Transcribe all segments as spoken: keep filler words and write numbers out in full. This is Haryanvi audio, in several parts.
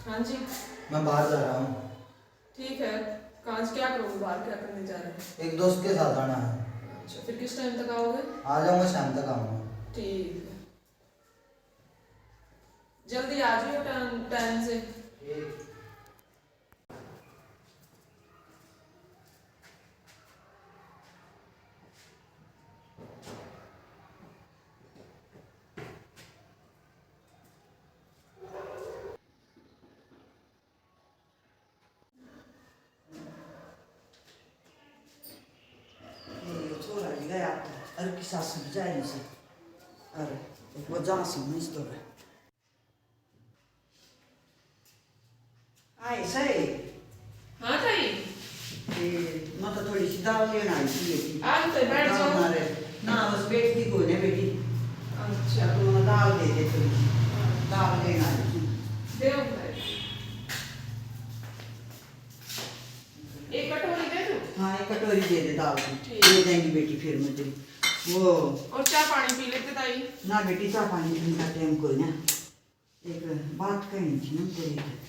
हाँ जी। मैं बाहर जा रहा हूँ। ठीक है, कहाँ, क्या करोगे बाहर, क्या करने जा रहे हो? एक दोस्त के साथ आना है। अच्छा, फिर किस टाइम तक आओगे? आ जाऊंगा, शाम तक आऊंगा। ठीक है, जल्दी आ जाओ टाइम, टाइम से। ये छोरा भी गया, अर की सासू भी जा रही से। अरे, वो जा सुन इस तो। आए सही। हाँ ताई। ये, मैं तो थोड़ी सी दाल लेना आई थी बेटी। आ तो बैठ दाल जाओ। मारे। ना, बस बैठती कोई नहीं बेटी। अच्छा। तो मैं दाल दे दे थोड़ी सी। हाँ। दाल लेना आई थी। दे आओ भाई। एक कटोरी दे दूँ? हाँ, एक कटोरी दे दे दाल की। ठीक। दे देंगी बेटी फिर मैं तेरी। वो और चाय पानी पी लेते ताई? ना बेटी, चाय पानी पीने का टाइम कोई ना। एक बात कहनी थी ना तेरे से।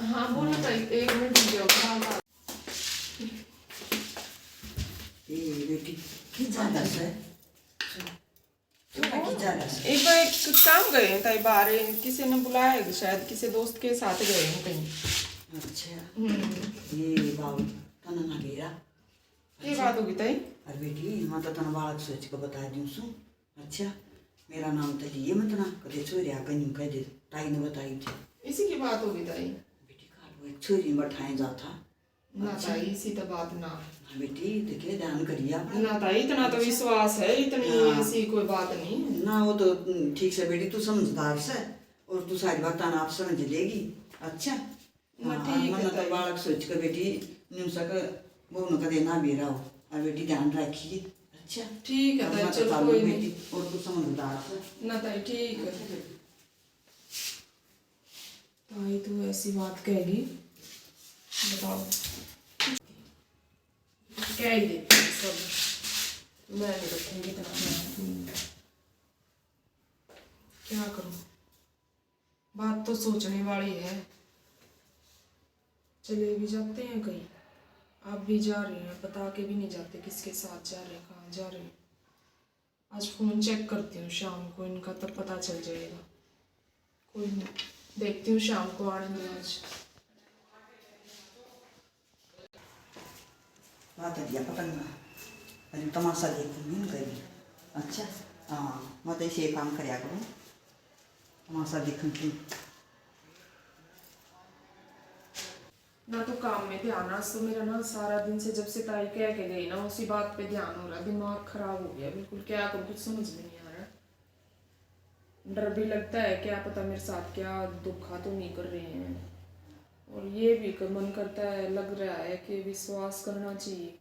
हाँ, बोलो ताई, एक मिनट रुक जाओ, हाँ, हाँ। ए बेटी, की ज्यादा से? क्यों ना की ज्यादा से? एक बार एक काम गए हैं ताई बाहर, किसी ने बुलाया है शायद, किसी दोस्त के साथ गए हैं कहीं। अच्छा। हम्म। ये बाबू, तने ना घेरा। ये बात होगी ताई? अरे बेटी, मैं तो तने बालक सोच के बता दूं सू। अच्छा, मेरा नाम तो लिए मत ना, कदे छोरिया का न्यू कह दे, ताई ने बताई थी। इसी की बात होगी ताई? बेटी, काल वो एक छोरी में बैठाए जा था। ना अच्छा। ताई, इसी तो बात ना। ना बेटी, देखे, ध्यान करिए अपना। ना ताई, इतना तो अच्छा। विश्वास है, इतनी हाँ। ऐसी कोई बात नहीं। ना, वो तो, हम्म, ठीक से बेटी, तू समझदार से, और तू सारी बात ना आप समझ लेगी। अच्छा। ना, हाँ, ठीक है, मन्ने तो ताई। बालक सोच के बेटी, न्यू सक बहू ने कदे ना बेरा हो। और बेटी ध्यान रखिए। अच्छा? ठीक है, हाँ, ताई, मैं तो चलो, चालू कोई बेटी, नहीं। और तू समझदार से। ना, ताई, ठीक है। अच्छा बेटी। ताई, तू ऐसी बात कहेगी, बताओ। कह ही देती हूँ सब, मैं नहीं रखूंगी इतना ध्यान। क्या करूँ? बात तो सोचने वाली है। चले भी जाते हैं कहीं, आप भी जा रहे हैं, बता के भी नहीं जाते किसके साथ जा रहे हैं, कहाँ जा रहे हैं। आज फोन चेक करती हूँ शाम को, इनका तब पता चल जाएगा। कोई नहीं, देखती हूँ शाम को आने दो आज। बात दिया पतंगा, अरे तमाशा देखूंगी ना कभी। अच्छा, हाँ, मैं तो इसे काम करया करूँ, तमाशा देखूं क्यों। ना तो काम में ध्यान, आज तो मेरा ना सारा दिन से जब से ताई कह के गई ना, उसी बात पे ध्यान हो रहा, दिमाग खराब हो गया बिल्कुल, क्या करूँ, कुछ समझ में नहीं आ रहा। डर भी लगता है, क्या पता मेरे साथ क्या धोखा तो नहीं कर रहे हैं। और ये भी क-, मन करता है, लग रहा है कि विश्वास करना चाहिए,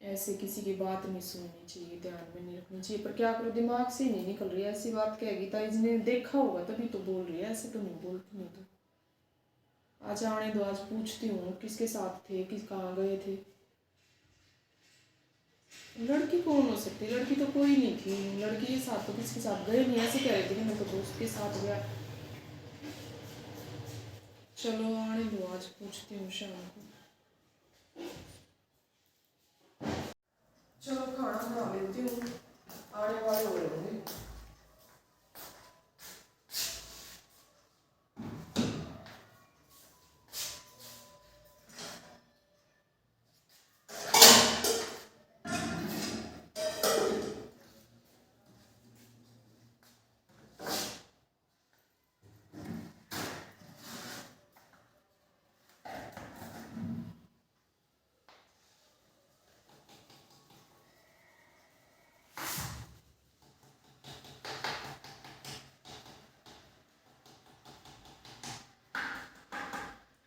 ऐसे किसी की बात नहीं सुननी चाहिए, ध्यान में नहीं रखनी चाहिए, पर क्या करूँ, दिमाग से ही नहीं निकल रही। ऐसी बात कहेगी ताई जी ने देखा होगा तभी तो बोल रही है, ऐसे तो नहीं बोलती नहीं तो। आज आने दो, आज पूछती हूँ किसके साथ थे, किस, कहाँ गए थे। लड़की कौन हो सकती? लड़की तो कोई नहीं थी, लड़की के साथ तो किसी के साथ गए नहीं, ऐसे कह रहे थे कि मैं तो दोस्त के साथ गया। चलो आने दो, आज पूछती हूँ शाम को। चलो खाना बना लेती हूँ, आने वाले हो रहे होंगे।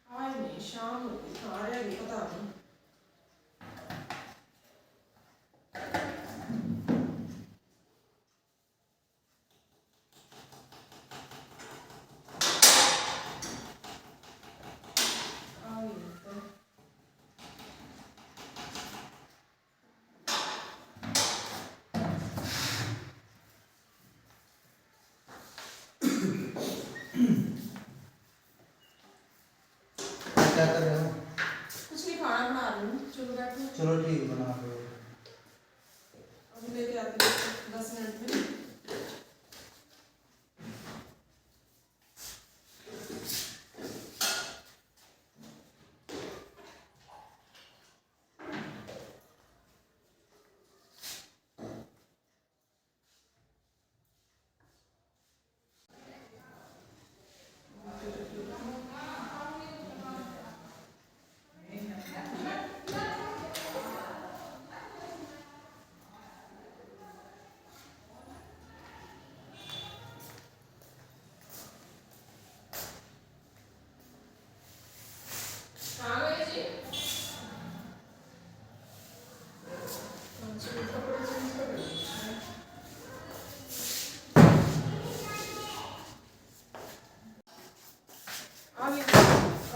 आए नहीं, शाम हो गई, कहाँ रह गई, पता नहीं।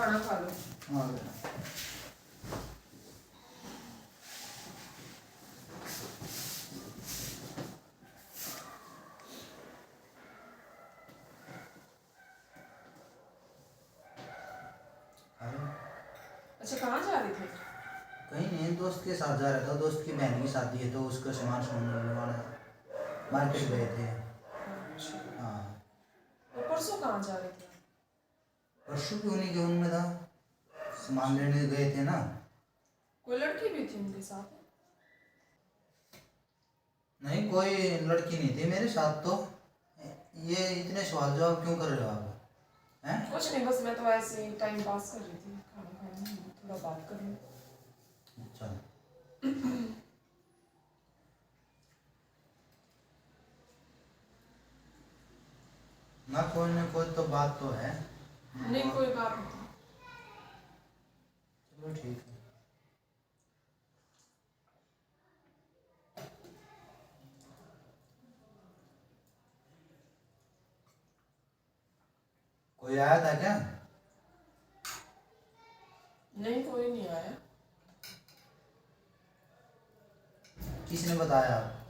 खाना खा लो। हाँ। हेलो। अच्छा, कहाँ जा रहे थे? कहीं नहीं, दोस्त के साथ जा रहा था, दोस्त की बहन की शादी है तो उसका सामान सामान लेवाना था, मार्केट गए थे। अच्छा। हाँ। और परसों कहाँ जा रहे थे? परसों भी उन्हीं के उनमें था, सामान लेने गए थे ना। कोई लड़की भी थी उनके साथ? नहीं, कोई लड़की नहीं थी मेरे साथ तो। ये इतने सवाल जवाब क्यों कर रहे हो आप, हैं? कुछ नहीं, बस मैं तो ऐसे ही टाइम पास कर रही थी, खाना खाने में थोड़ा बात कर लूँ। अच्छा। ना, कोई ना कोई तो बात तो है। नहीं, कोई बात नहीं। चलो, ठीक है। कोई आया था क्या? नहीं, कोई नहीं आया। किसने बताया आपको?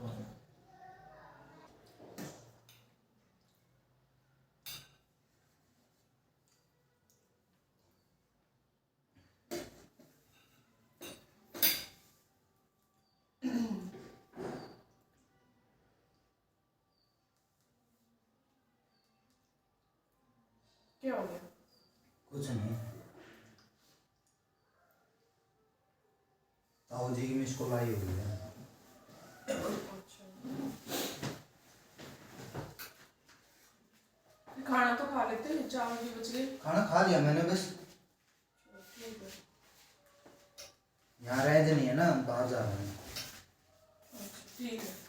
क्या हो गया? कुछ नहीं। ताऊ जी की मिस कॉल आई हुई है। अच्छा। खाना तो खा लेते हैं, चावल भी बच गए। खाना खा लिया मैंने बस। ठीक है। यहाँ रह नहीं है ना, बाहर जा रहे हैं। अच्छा, ठीक है।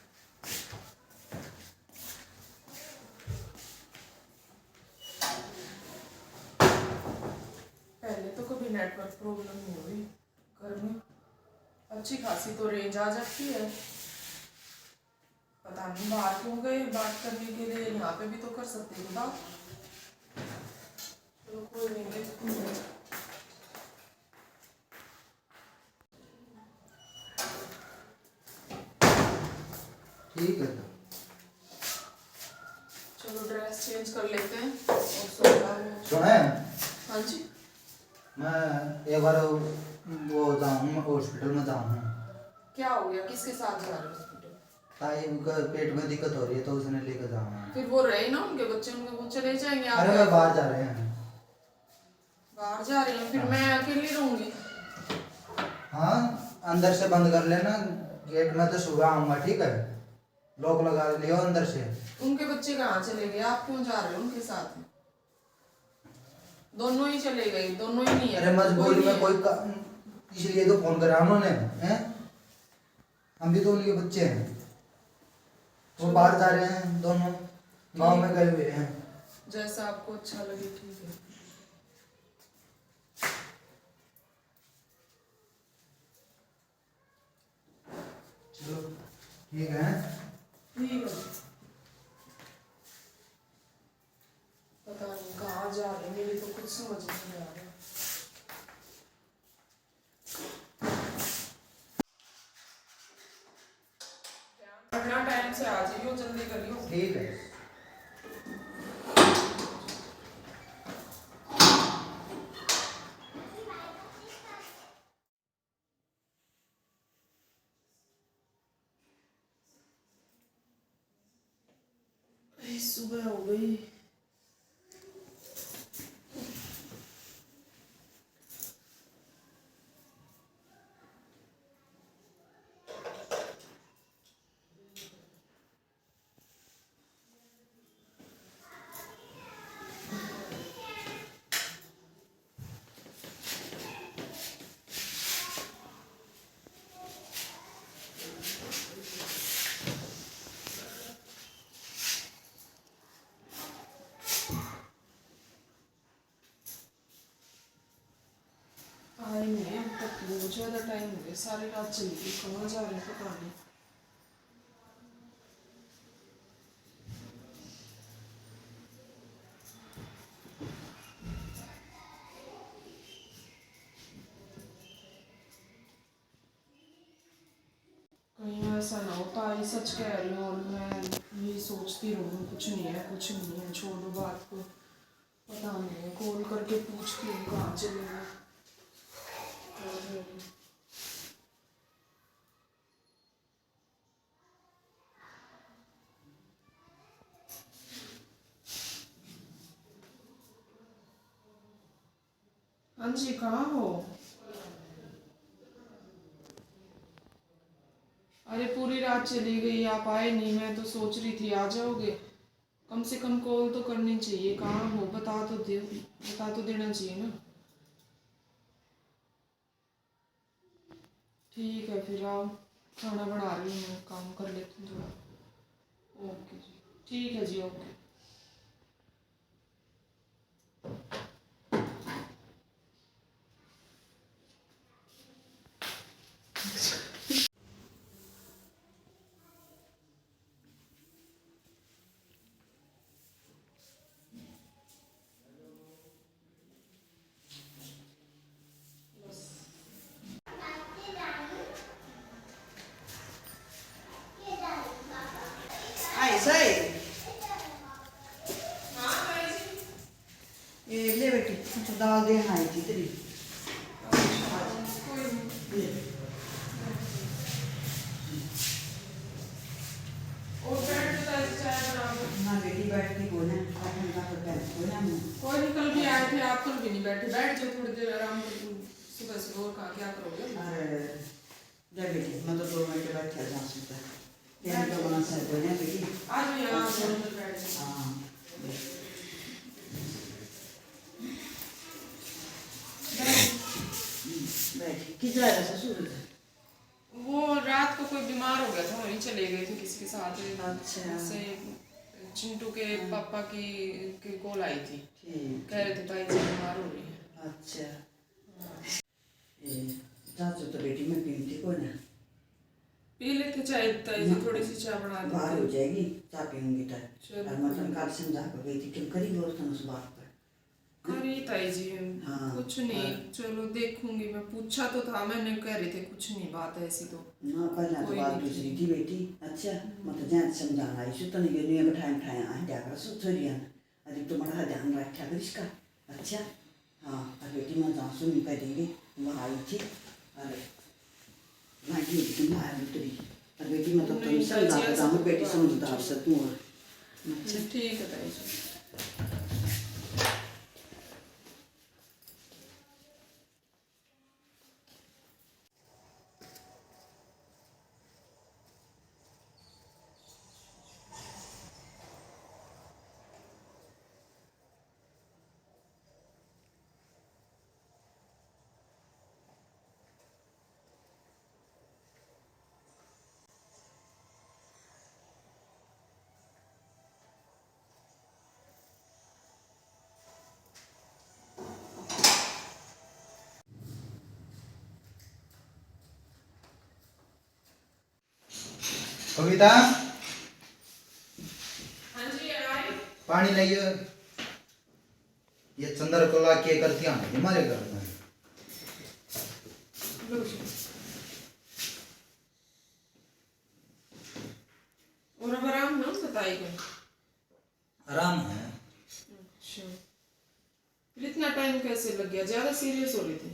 पहले तो कभी नेटवर्क प्रॉब्लम नहीं हुई घर में, अच्छी खासी तो रेंज आ जाती है। पता नहीं बाहर क्यों गए बात करने के लिए, यहाँ पे भी तो कर सकते थे बात। चलो, कोई नहीं, देखते हैं। ठीक है तो। चलो, ड्रेस चेंज कर लेते हैं और सो जाओ। सुना है? हाँ जी। मैं एक बार वो जाऊँ, मैं हॉस्पिटल में जाऊँ। क्या हो गया? किसके साथ जा रहे हो हॉस्पिटल? ताई का पेट में दिक्कत हो रही है तो उसने लेकर जाऊँ। फिर वो रहे ना उनके बच्चे, उनके वो चले जाएंगे। अरे, आपके वो बाहर जा रहे हैं। बाहर जा रहे हैं, फिर हाँ। मैं अकेली रहूंगी। हाँ, अंदर से बंद कर लेना, गेट में तो सुबह आऊंगा, ठीक है? लॉक लगा लियो अंदर से। उनके बच्चे कहाँ चले गए? आप क्यों जा रहे हो उनके साथ? दोनों ही चले गए, दोनों ही नहीं है। अरे, मजबूरी में कोई का-, इसलिए तो फोन करा उन्होंने, हैं? हम भी तो उनके बच्चे हैं। वो बाहर जा रहे हैं दोनों, गांव में गए हुए हैं। जैसा आपको अच्छा लगे, ठीक है। चलो, ठीक है। ठीक है। पता नहीं कहाँ जा रहे, मेरी तो कुछ समझ नहीं आ रहा। अपना टाइम से आ जाइयो, जल्दी करियो। ठीक है। सुबह हो गई। आए नहीं अब तक, बहुत ज़्यादा टाइम हो गया, सारी रात चली गई, कहाँ जा रहे हैं पता नहीं। ऐसा ना होता, ये सच कह रही हूँ। और मैं ये सोचती रहूँ, कुछ नहीं है, कुछ नहीं है, छोड़ो बात को। पता नहीं है, कॉल करके पूछती हूँ कहाँ चले गए। और हाँ जी, कहाँ हो? अरे, पूरी रात चली गई, आप आए नहीं। मैं तो सोच रही थी आ जाओगे, कम से कम कॉल तो करनी चाहिए। कहाँ हो, बता तो दे, बता तो देना चाहिए ना। ठीक है, फिर आओ, खाना बना रही हूँ मैं, काम कर लेती हूँ थोड़ा। ओके जी, ठीक है जी, ओके। आई सही। ये ले बेटी, तो दाल देना आई थी तेरी। ले। और बैठ तो ताई चाय बना दो। ना बेटी, बैठती को ना, अपन का तो बैठ को ना। कोई नहीं, कल भी आए थे आप, कल भी नहीं बैठे। बैठ जाओ थोड़ी देर, आराम कर, सुबह सुबह और कहाँ क्या करोगे? अरे, ले बेटी, मैं तो दो मिनट बैठा जा सकता। तेरे तो बना सर बने बेटी। आ जाओ यहाँ, आप अंदर बैठ जाओ। हाँ, बैठ। बैठ। किधर है ससुर? वो रात को कोई बीमार हो गया था, वहीं चले गए थे किसी के साथ। अच्छा। से चिंटू के हाँ। पापा की, की कॉल आई थी। ठीक। कह रहे थे, "ताई जी बीमार हो रही है।" अच्छा। हाँ। ए, चाचू तो बेटी मैं पीती को ना। पी लेते चाय, ताई जी, ना, थोड़ी सी चाय बना देते। बाहर हो जाएगी, चाय पीऊंगी तो। चलो। और मैं तन काल समझा के गई थी, क्यों करी और तन उस बात पर? अरे ताई जी, हाँ, कुछ नहीं, हाँ। चलो देखूंगी मैं। पूछा तो था मैंने, कह रहे थे कुछ नहीं, बात ऐसी तो ना, पहला तो कोई बात नहीं दूसरी थी। थी बेटी। अच्छा, हम्म। मैं तो जान समझाना आई सु, तने ये नहीं बैठाए बैठाए आ जाकर सु थोड़ी आना। अरे तुम्हारा ध्यान रखा कर इसका। अच्छा, हाँ, और बेटी मैं जाऊँ सु नहीं कह देंगे, वहाँ आई थी। अरे ना ये भी तुम्हारा उतरी। और बेटी मैं तो नहीं, तुम समझा ताई जी, के ऐसा जाऊँ, तो बेटी बात समझदार नहीं। से तू और। अच्छा। ठीक है ताई जी। कविता, हाँ जी, आए। पानी लाइए। ये चंद्रकला के करती है हमारे घर में। लो जी। और अब आराम है उनका ताई को? आराम है। अच्छा, फिर इतना टाइम कैसे लग गया? ज्यादा सीरियस हो रहे थे?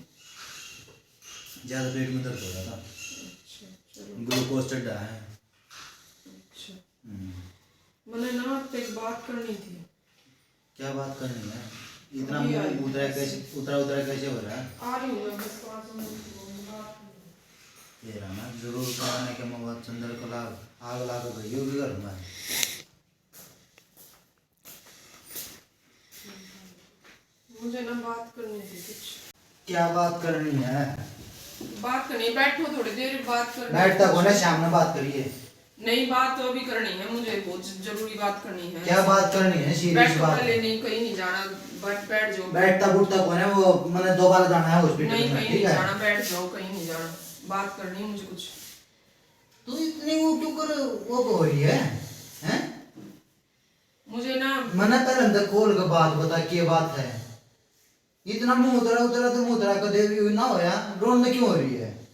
ज्यादा पेट में दर्द हो रहा था। अच्छा, चलो। ग्लूकोज चढ़ा है। अच्छा। हम्म। मैंने ना आपसे एक बात करनी थी। क्या बात करनी है? इतना अभी मुंह आई उतरा हूँ। कैसे, उतरा उतरा कैसे हो रहा है? आ रही हूँ मैं, बस पाँच मिनट की बात करनी है। ये रहा ना, जरूर कराने के मौका चंद्रकला आग लाग गई होगी घर में। मुझे ना बात करनी थी कुछ। क्या बात करनी है? बात करनी, बैठो थोड़ी देर, बात करनी है बैठता कुछ। कौन है, शाम में बात करिए। नहीं, बात तो अभी करनी है, मुझे बहुत ज-, जरूरी बात करनी है। क्या बात करनी है? सीरियस बैठो बात। पहले, नहीं, कहीं नहीं जाना, बट बैठ जाओ। बैठता उठता कौन है, वो मैंने दोबारा जाना है हॉस्पिटल नहीं, में, कहीं ठीक नहीं है? जाना, बैठ जाओ, कहीं नहीं जाना, बात करनी है मुझे कुछ। तू इतनी वो क्यों कर, वो हो रही है, हैं? मुझे ना मना कर अंदर खोल के बात बता, के बात है? इतना मुंह उतरा उतरा तो मुंह उतरा कदे भी ना होया, रोन क्यों हो रही है?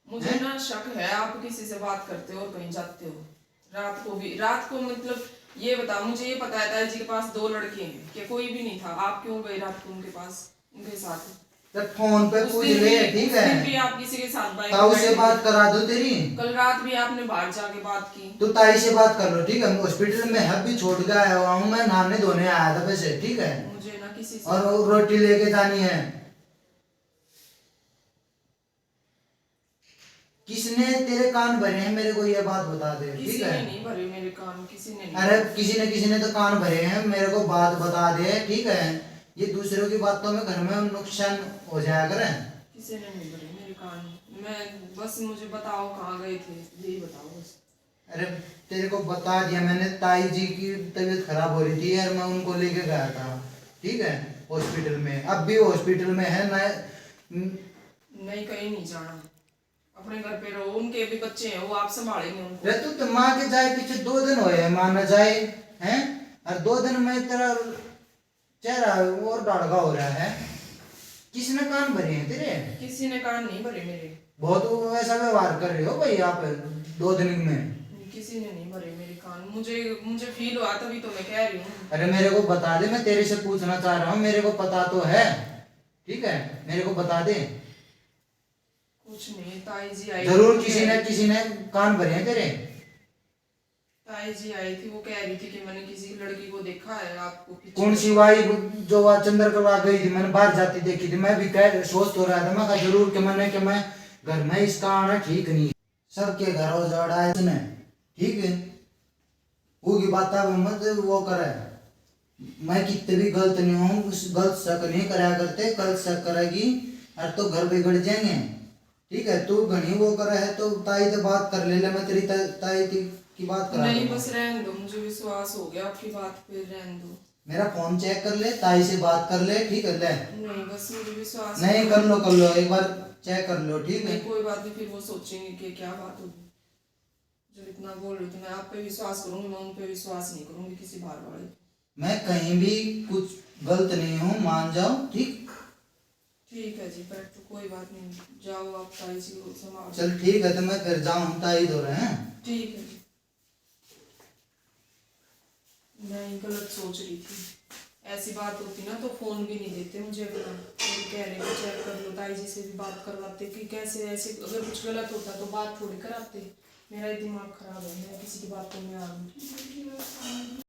मुझे ना शक है, आप किसी से बात करते हो और कहीं जाते हो। रात को भी, रात को मतलब, ये बता, मुझे ये पता है ताई जी के पास दो लड़के हैं, कि कोई भी नहीं था, आप क्यों गए रात को उनके पास, उनके साथ? तो फोन पे पूछ ले, ठीक है? भी आप किसी के साथ बात ताऊ से बात करा दो तेरी। कल रात भी आपने बाहर जाके बात की। तू ताई से बात कर लो, ठीक है? हॉस्पिटल में है, अभी छोड़ के आया हुआ हूँ मैं, नहाने धोने आया था वैसे, ठीक है? मुझे ना किसी से और रोटी लेके जानी है। किसने तेरे कान भरे हैं, मेरे को ये बात बता दे, ठीक है? किसी ने नहीं भरे मेरे कान, किसी ने नहीं। अरे, किसी ने, किसी ने तो कान भरे हैं, मेरे को बात बता दे, ठीक है? ये दूसरों की बातों में घर में नुकसान हो जाया करे। किसी ने नहीं भरे मेरे कान। मैं, बस मुझे बताओ कहाँ गए थे, यही बताओ बस। अरे, तेरे को बता दिया मैंने, ताई जी की तबीयत खराब हो रही थी यार, मैं उनको लेके गया था, ठीक है, हॉस्पिटल में। अब भी हॉस्पिटल में है ना। नहीं, कहीं नहीं जाना। अपने घर पे रहो, उनके भी बच्चे हैं, वो आप संभालेंगे उनको। रे, तू तो माँ के जाए पीछे दो दिन होए हैं, माँ ना जाए, हैं? और दो दिन में तेरा चेहरा और डाढ़ा हो रहा है। किसने कान भरे हैं तेरे? किसी ने कान नहीं भरे मेरे। बहुत वो ऐसा व्यवहार कर रहे हो भाई आप दो दिन में। किसी ने नहीं भरे मेरे कान। मुझे, मुझे फील हुआ तभी तो मैं कह रही हूँ। अरे, मेरे को बता दे, मैं तेरे से पूछना चाह रहा हूँ, मेरे को पता तो है, ठीक है, मेरे को बता दे। कुछ नहीं, ताई जी आई जरूर थी। किसी ने, किसी ने कान भरे हैं तेरे। ताई जी आई थी, वो कह रही थी कि मैंने किसी लड़की को देखा है आपको पीछे। कौन सी वाई जो वहाँ चंद्रकला गई थी, मैंने बाहर जाती देखी थी, मैं भी कह, सोच तो रहा था, मैं कहा जरूर कि मैंने, कि मैं घर में इसका आना ठीक नहीं। सबके घर उजाड़ा है इसने, ठीक है? वो की बात अब मत वो करे। मैं कितने भी गलत नहीं हूँ, उस गलत शक नहीं करया करते, गलत शक करेगी और तो घर बिगड़ जाएंगे, ठीक है? तू घणी वो करे है तो ताई से बात कर ले, ले मैं तेरी ता-, ताई की, की बात करा नहीं, दूंगा। बस रहने दो, मुझे विश्वास हो गया आपकी बात पे, रहने दो। मेरा फोन चेक कर ले, ताई से बात कर ले, ठीक है? ले। नहीं, बस मुझे विश्वास नहीं, कर लो, कर लो, एक बार चेक कर लो, ठीक है? नहीं, कोई बात नहीं, फिर वो सोचेंगे कि क्या बात होगी। जो इतना बोल रही थी, मैं आप पे विश्वास करूंगी, मैं उन पे विश्वास नहीं करूंगी किसी बाहर वाले। मैं कहीं भी कुछ गलत नहीं हूँ, मान जाओ, ठीक? ठीक है जी, पर तो कोई बात नहीं, जाओ आप ताई जी को संभाल। चल ठीक है, तो मैं फिर जाऊँ ताई धोरे, हैं? ठीक है जी। मैं गलत सोच रही थी, ऐसी बात होती ना तो फोन भी नहीं देते मुझे अपना। और कह रहे कि चेक कर लो, ताई जी से भी बात करवाते कि कैसे ऐसे, अगर कुछ गलत होता तो बात थोड़ी कराते। मेरा ही दिमाग खराब है, मैं किसी की बातों में आ गई।